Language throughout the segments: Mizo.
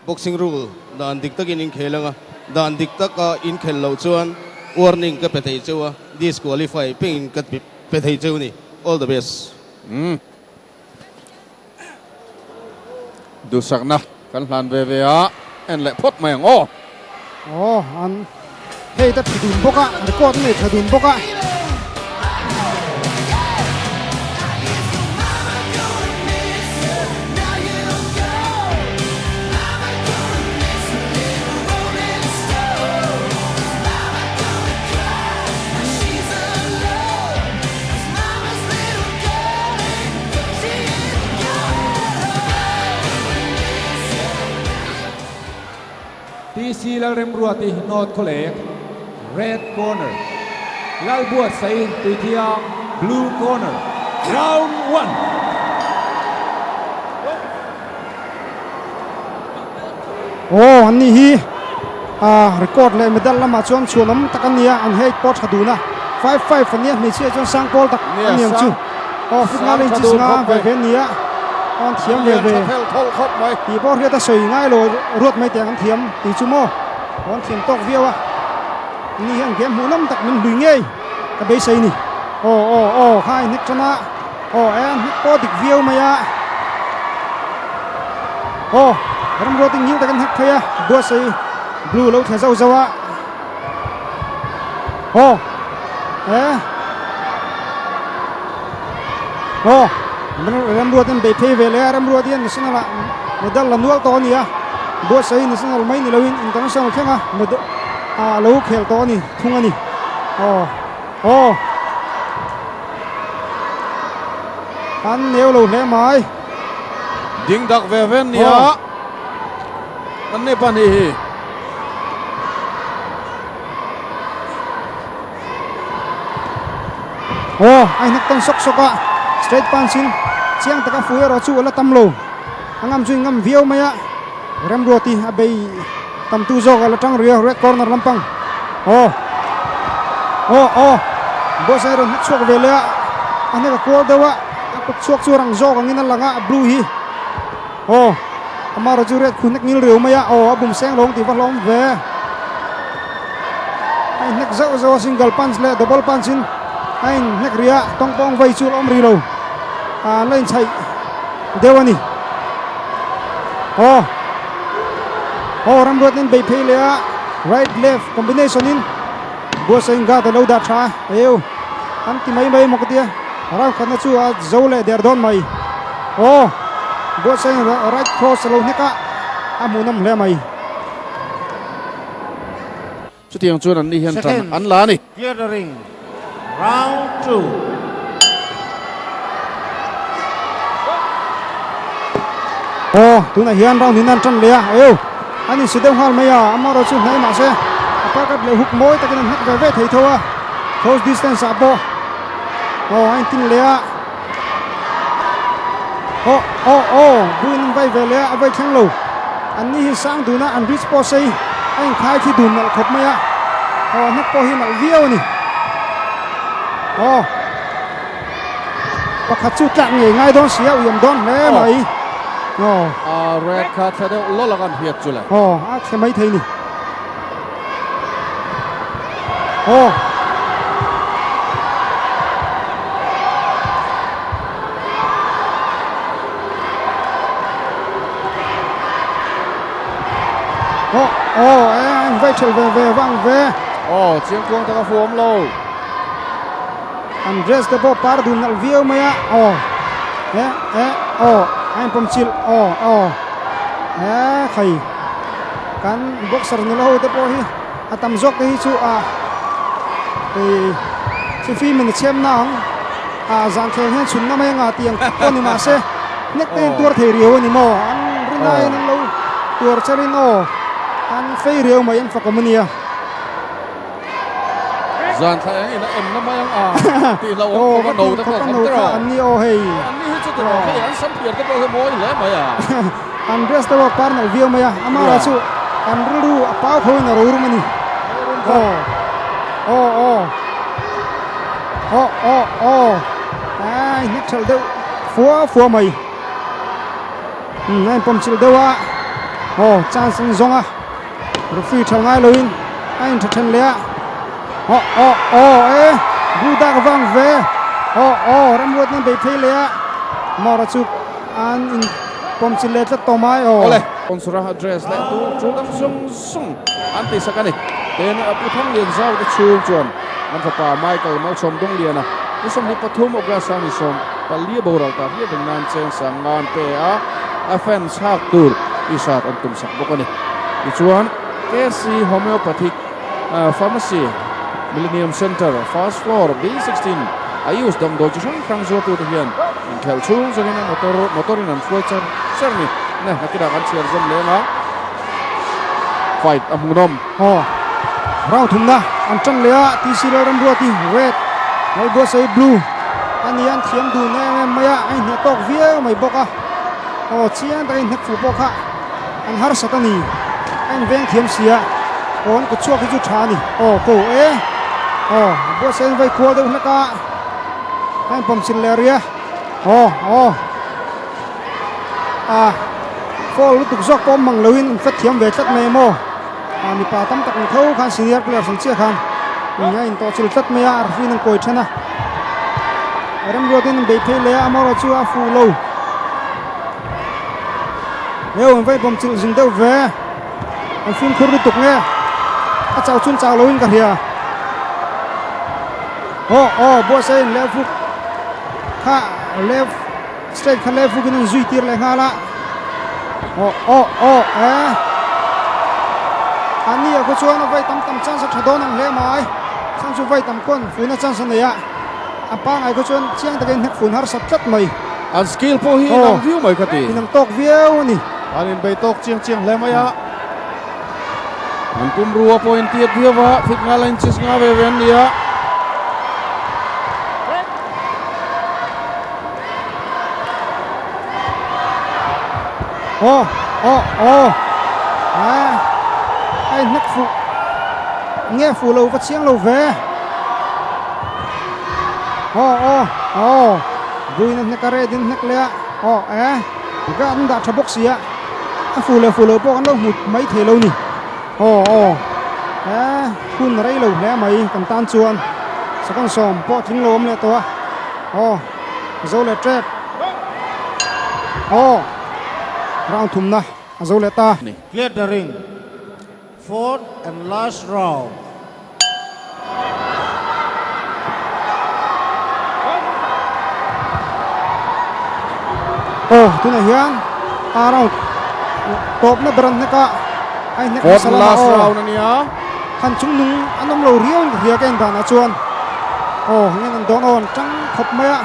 Boxing rule dan dik takin in khel anga, dan dik taka in khel loh chuan warning ka pe thei cheu a, disqualify pengin ka pe thei cheu ni. All the best. Umm. Duhsakna kan hlan ve ve a, en leh phawt mai ang aw. Aw, an hei ta tha dun bawk a, record a nei tha dun bawk a. TC Lalremruati North Khawlek, Red Corner, Lalbuatsaih Tuithiang, Blue Corner, Round One. Aw an ni hi ah record leh medal lamah chuan chhuanawm tak a nia an height pawh tha dun a 5'5 a nia hmeichhia chuan sang pawl tak a ni ang chu aw foot nga leh inches nga ve ve a ni a aw an thiam ve ve tih pawh hriat a sawi ngai lo ruat mai teh ang an thiam tih chu maw aw an thiam tawk viau a ni hian game hmuhnawm tak min hlui ngei ka beisei ni aw aw aw kha a inhnek tan a. Aw e an hnek pawh dik viau mai a. Aw ramruat in ngil tak an hnek phei a buatsaih blue lo thla zauh zauh a. Aw e aw ramruat in bei phei ve leh a ramruat hian national ah medal la nual tawh a ni a buatsaih national mai ni loin international thleng a medal a lo khel tawh a ni thung a ni aw aw. An neu lo hle mai. Ding dak ve ve nia. An nei pa ni hi. Aw, a inhnek tawn sawk sawk a. Straight punch in chiang taka fu erawh chu a la tam lo. A ngam chu in ngam viau mai a. Remruati a bei tam tu zawk a la tang rih a, red corner lampang. Aw. Aw aw. Buatsaih rawn hnek chhuak ve leh a, a hnek a kual deuh a, a kut chhuak chu rang zawk angin a lang a, a blue hi. Aw. Amah chu red khu hnek ngil riau mai a, aw a bum seng lawng tih va hlawm ve. A inhnek zauh zauh a, single punch leh double punch in a inhnek rih a, tawngpawng vei chu a la awm rih lo. An la inchhaih deuh a ni. Aw aw ramruat in bei phei leh a right left combination in buatsaih guard a lo dah tha a eu an ti mai mai maw ka tia round khatna chu a zo leh der dawn mai aw buatsaih right cross a lo hnek a a hmuhnawm hle mai. Chutiang chuan an ni hian tan an la a ni. Clear the ring. Round 2. Aw, tunah hian round in an tan leh a, eu, an insi deuh nghal mai a, amaherawh chu hnai mahse a parkat leh huk mawi takin an hnek ve ve thei tho a, close distance ah pawh aw a intin leh a, aw aw aw buin an vai ve leh a, a vai thleng lo, an ni hi sang dun a, an reach pawh sei a inkhai khi dun nalh khawp mai a, aw a hnek pawh hi nalh viau a ni, aw. Pakhat chu tlak ngei ngai dawn si a, uiawm dawn hle mai. Aw. A red kha thle deuh lawlh a kan hriat chu le. Aw, a thle mai thei ni. Aw. Aw, aw, e, an vai thelh ve ve vang ve. Aw, chiangkuang taka fuam lo. An dress te pawh par dun nalh viau mai a, aw eh eh aw a inpawm chilh aw aw eh khai kan boxer nula ho te pawh hi a tam zawk te hi chu a ih chi fim in a chhem na ang a zan thleng hian chhun na mai anga tih ang pawh ni mahse hnek te in tuar thei riau a ni maw an rinaiin an lo tuar cherin aw an fei riau mai an fakawm a nia. Zan thla eng in a em na mai ang a tih hlauh awm khawp a no te pawh a tham tiraw. An ni aw hei. An ni hi chu tiraw hei an sam phiar te pawh hi mawi hle mai a. An dress te pawh par nalh viau mai a, ama erawh chu an rilru a pau kho in a rorum a ni. Aw aw aw aw aw aw ai hnek thelh deuh fua fua mai. Umm a inpawm chilh deuh a. Aw chance an zawng a, referee tha ngai loin a intha then leh a. Aw aw aw e blue dak vang ve. Aw aw ramruat nan bei phei leh a. Mawra chu an in pawm chil leh tlat tawh mai aw. Awle. Sponsor a dress leh tur tul dang zawng zawng an tihsak a ni. Tin, Pu Thanglian Zau te chhung chuan an fapa Michael Malsawm Dungliana ni 23 August a ni 14 boral ta hriat reng nan cheng sang nga an pe a, a fans hak tur t-shirt an tumsak bawk a ni. Tichuan, KC Homeopathic Pharmacy, Millennium Centre, First Floor, B16 a use damdawi chi hrang hrang zuartute hian inkhelh chhung zawngin a motor motor-in an hruai char char a ni. Ne, nakinah kan chhiar zawm leng a, fight a hmuhnawm. Aw, round thumna an tan leh a, TC Lalramruati, red, Lalbuatsaih, blue a ni a, an thiam dun em em mai a, a inhne tawk viau mai bawk a. Aw, chiang taka inhnek fuh pawh kha an harsat a ni, a inveng thiam si a, aw an kut chhuak hi chu tha a ni. Aw, ko e, aw, Buatsaih an vei kual deuh hlek a, a inpawm chilh leh rih a, aw, aw. A foul lutuk zawk pawh mang loin an fat thiam ve tlat mai maw? A mipa tam tak ang tho khan senior players ang chiah khan in a intawh chil tlat mai a, a rafin an kawi then a. Remruatin an bei phei leh a, amaherawh chu a fuh lo. Heu an vai bawm chilh zing deuh ve. An fimkhur lutuk nge a chau chun chau loin ka hria. Aw aw buatsaih in left hook kha left. Straight kha left hook in an zui tir leh nghal a. Aw aw aw e. Ani a khu chuan a vai tam tam chance a tha dawn ang hle mai. Chhan chu vai tam khawn fun a chance a nei a. A pangai khu chuan chiang takin hnek fun harsat tlat mai. An skill pawh hi inang viau mai ka ti. Inang tawk viau a ni. An inbei tawk chiang chiang hle mai a. An pumrua pawh intiat viau a, fit nga la inches nga ve ve an ni a. Aw aw aw a a in hnek fuh nge fuh lo va chiang lo ve aw aw aw buin a hnek a red in hnek leh a aw e ga an dah tha bawk si a a fuh leh fuh lo pawh kan lo hmu mai thei lo ni aw aw e hun rei lo hle mai kan tan chuan second sawm pawh tling lo awm leh tawh a. Aw zo leh tep. Aw round thumna a zo leh ta. Clear the ring. Fourth and last round. Aw tunah hian a round tawpna ber an hnek a, a inhnek Fourth hmasa and lamah last aw. round a nia. Han chung nung an awm lo riau in ka hria ka en danah chuan aw ngen an dawn aw an tang khawp mai a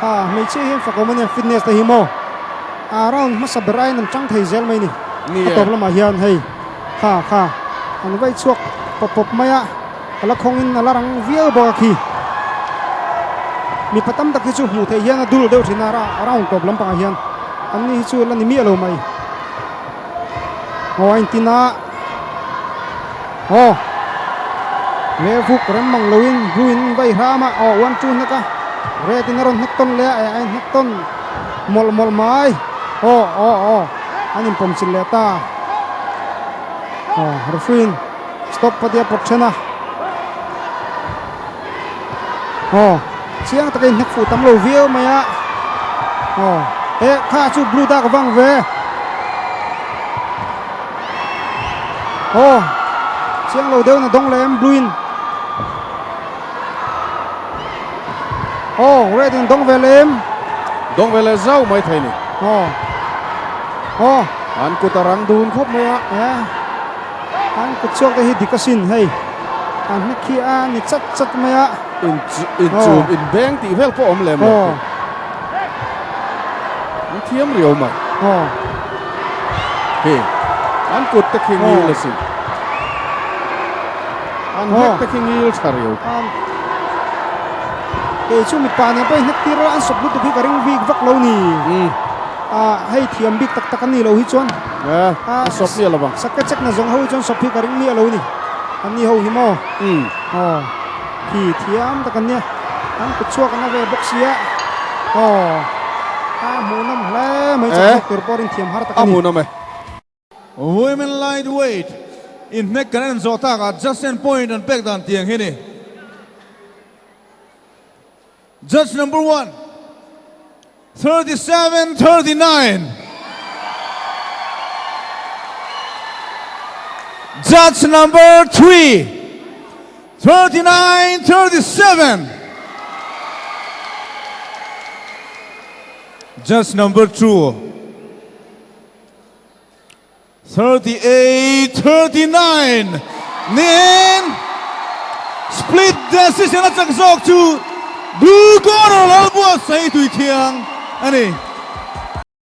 ha hmeichhia hian fak awm a nia fitness te hi maw a round hmasa ber aiin an tang thei zel mai ni a tawp lamah hian hei kha kha an vai chhuak pawp pawp mai a a la khawng in a la rang viau bawk a khi mipa tam tak hi chu hmuh theih hian a dul deuh thin a round tawp lampangah hian an ni hi chu la ni miah lo mai. Aw a intin a aw left hook rem mang loin blue in vai hram a aw one two hnek a red in a rawn hnek tawn leh a a inhnek tawn mawlh mawlh mai aw aw aw an inpawm chilh leh ta aw referee in stop a tia pawt then a aw chiang taka inhnek fuh tam lo viau mai a aw eh kha chu blue dak vang ve aw chiang lo deuh na dawng leh em blue in aw red in dawng ve leh em dawng ve leh zau mai thei ni aw aw an kut a rang dun khawp mai a eh An kut chhuak te hi dik asin hei an hnek khi a ni chat chat mai a. In in chum in beng tih vel pawh awm lem lo. An thiam riau mai. Hei an kut te khi ngil asin. An hnek te khi ngil tha riau. Kei chu mipa nen pawh in hnek tir a an sawp lutuk hi ka ring bik vak lo ni. A hei thiam bik tak tak an nih loh hi chuan a sawp miah lo vang. Sakte chek na zawng ho hi chuan sawp hi ka ring miah lo ni. An ni ho hi maw? Aw khi thiam tak an nia. An kut chhuak an la ve bawk sia. Aw a hmuhnawm hle mai chak zawk tur pawh rin thiam har tak a ni. A hmuhnawm e. Women Lightweight inhnek kan en zawh takah Judge ten point an pek dan tiang hi ni. Judge number one, 37 39. Judge number 3, 39 37. Judge number 2, 38 39 niin split decision a chak zawk chu Blue Corner Lalbuatsaih Tuithiang a ni.